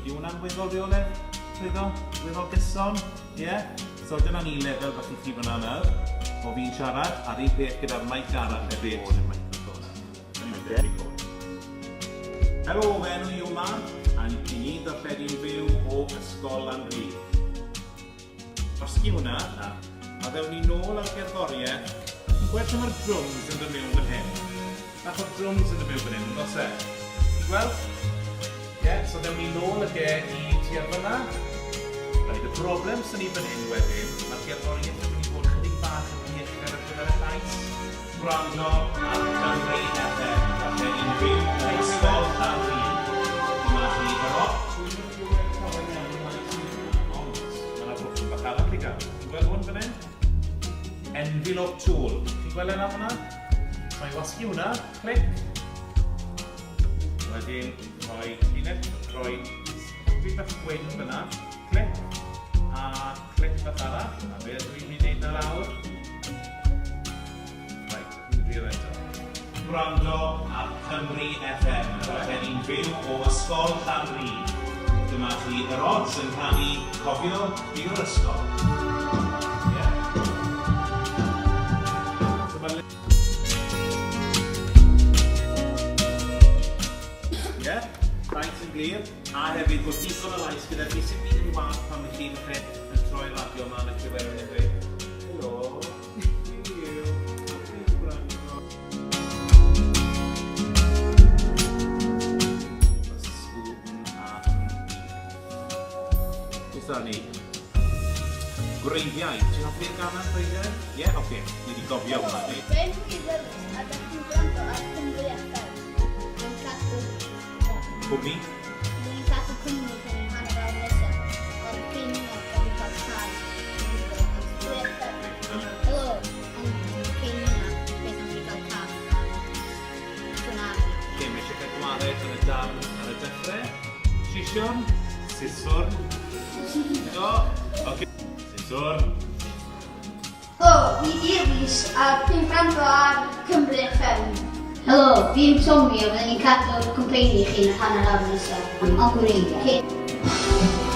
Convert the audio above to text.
Yw hwnna'n weddol reolaidd? Llwyddo? Weddol gyson? Ie? Yeah? So dyna ni lefel bach i chi fyna nawr. O fi'n siarad, a'r un peth gyda'r mic arall hefyd. Helo, fy enw i yw Mark, a i ni'n darlledu'n fyw o Ysgol Lanrug. Gwasgu hwnna, a ddewn ni nôl ar gerddoriaeth. Chi'n gweld lle mae'r drums yn dod mewn fan hyn? Bach o drums yn dod mewn fan hyn, yn does e? Chi'n gweld? Ie, yeah, so ddewn ni nôl ag e i tua fyna. Rhaid, y broblem sy'n ni fan hyn wedyn, mae'r gerddoriaeth yn mynd i fod chydig bach yn rhy uchel ar gyfer y llais. Gwrando ar Cymru FM, darlledu'n fyw o Ysgol Llanrug. Dyma chi y roc. Dwi'm yn clywed llawer iawn o lais i hwnna, ond mae 'na bwtwm bach arall i gael. Chi'n gweld hwn fan hyn? Envelope tool. Chi'n gweld e lan fan'na? Mae wasgu hwnna, clic. Wedyn rhoi llinell, rhoi bit bach gwyn fyna, clic, a clic bach arall, a be ydw i'n mynd i wneud na lawr? Reit, dwi'n drio eto. Gwrando ar Cymru FM, rhaglenni'n fyw o Ysgol Llanrug. Dyma chi yr Odds yn canu Cofio Bu'r Ysgol. Ie? So ma' Ie? Llais yn glir, a hefyd bod digon o lais gyda chi, sut bydd yn wath pan ych chi falle yn troi'r radio ymlaen a clywed rhywun yn dweud, Helo. Beth ni? Gwreiddiau. Ti'n hoffi'r gan am gwreiddiau? Ie? Yeah? Oce. Okay. Ni wedi gofio hwnna ni. Fy enw i Lewis a da chi'n gwrando ar Cymru FM. Dwi'n cadw... Cwmni? Dwi'n cadw cwmni chi'n hanner awr nesaf. Ond cyn hynna, da ni'n cael car. Helo, ond cyn hynna, beth am chi gael cath? Dyna. Oce, mae eisiau cael gwared ar y darn ar y dechrau. Sisiwrn, siswrn. Do, oce. Siswrn. Helo, fi di Rhys a dwi'n gwrando ar Cymru FM. Helo, fi'n Tommy a fydden ni'n cadw'r cwmpeini chi yn yr hanner awr nesaf. Ond gwreiddiau.